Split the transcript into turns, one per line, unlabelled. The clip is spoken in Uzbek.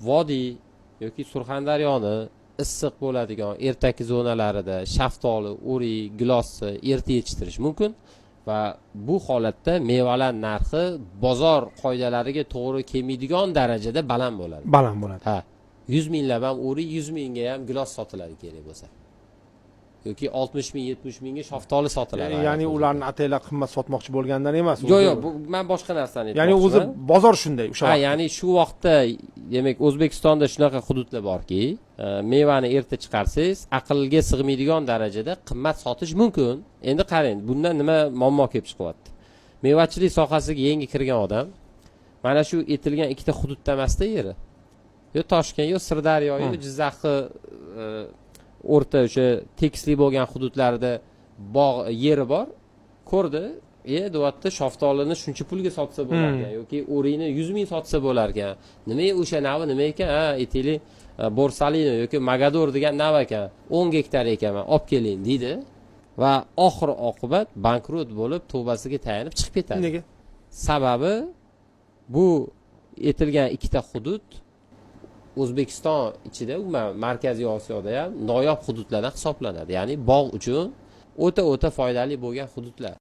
Vodiy yoki Surxondaryoni issiq bo'ladigan ertaki zonalarida shaftoli, o'rik, gilosni erta yetishtirish mumkin va bu holatda mevalar narxi bozor qoidalariga to'g'ri kelmaydigan darajada baland bo'ladi.
Baland bo'ladi.
Ha, 100 minglab ham o'rik, 100 mingga ham gilos sotiladi kerak bo'lsa yoki 60 ming, 70 mingga shaftoli sotiladi.
Ya'ni ularni ataylab qimmat sotmoqchi bo'lgandan emas.
Yo'q, bu man boshqa narsani
Ya'ni o'zi
aytmoqchiman.
Bozor shunday o'sha
Ha,
vaqtda.
Ya'ni shu vaqtda, demak, O'zbekistonda shunaqa hududlar borki, mevani erta chiqarsangiz, aqlga sig'maydigan darajada qimmat sotish mumkin. Endi qarang, bundan nima muammo kelib chiqyapti? Mevachilik sohasiga yangi kirgan odam mana shu aytilgan ikkita hududda emasda yeri, yo Toshkent, yo Sirdaryo, yo Jizzaxni o'rta, o'sha tekisli bo'lgan hududlarida bog' yeri bor. Ko'rdi, e, deyapti, shaftolini shuncha pulga sotsa bo'lar ekan yoki o'rikni 100 ming sotsa bo'lar ekan. Nima o'sha navi, nima ekan? Ha, aytaylik, Borsalino yoki Magador degan nav ekan, 10 gektar ekanman, olib keling, deydi va oxir oqibat bankrot bo'lib, tavbasiga tayanib chiqib ketadi.
Nega?
Sababi, bu aytilgan ikkita hudud O'zbekiston ichida, umuman Markaziy Osiyoda ham noyob hududlardan hisoblanadi, ya'ni bog' uchun o'ta o'ta foydali bo'lgan hududlar.